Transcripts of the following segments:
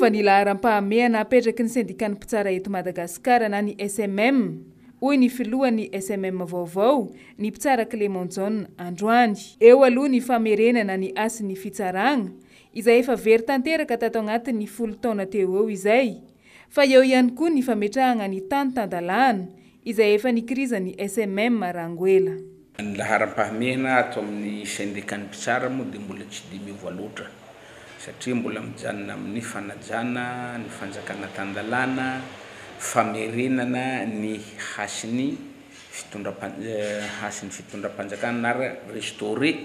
miova ny laharam-pahamehana apetraky ny sendikan'ny mpitsara eto Madagasikara na ny SMM, hoy ny filohan'ny SMM vaovao, ny mpitsara Clément Jaona, androany. Eo aloha ny famerenana ny hasin'ny fitsarana, izay efa very tanteraka tato anatin'ny 10 taona teo eo izay, fa eo ihany koa ny fametrahana ny tany tan-dalàna, izay efa nikirizan'ny SMM Rangoela. Ny laharam-pahamehana ato amin'ny sendikan'ny mpitsara moa dia mbola tsy dia miova loatra satria mbola mijanona amin'ny fanajana ny fanjakana tan-dalàna, famerenana ny hasin'ny fitondram-pan- hasin'ny fitondram-panjakana na restaurer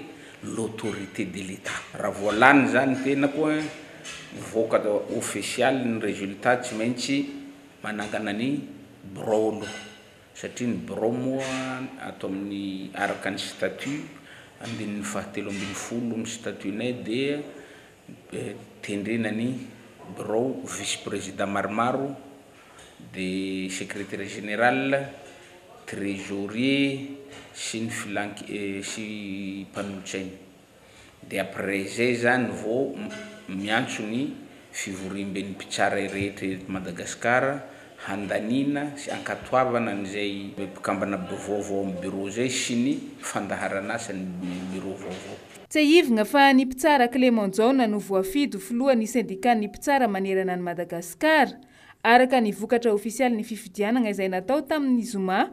l'autorité de l'Etat. Raha vao lany izany ny tenako, mivoaka ofisialy ny résultat, tsy maintsy manangana ny birao aloha satria ny birao moa ato amin'ny araka ny statut andininy faha-13 ny statut-nay dia tendrena ny birao vice président maromaro dia secrétaire général, trésorier sy ny filank- sy mpanolotsaina. Dia après zay zany vao miantso ny fivoriamben'ny mpitsara rehetra eto Madagasikara handaniana sy ankatoavana an'izay mpikambana vaovao amin'ny bureau zay sy ny fandaharan'asan'ny bureau vaovao. Tsiahivina fa ny mpitsara Clément Jaona no voafidy ho filohan'ny sendikan'ny mpitsara manerana an'i Madagasikara, araka ny vokatra ofisialin'ny fifidianana izay natao tamin'ny zoma.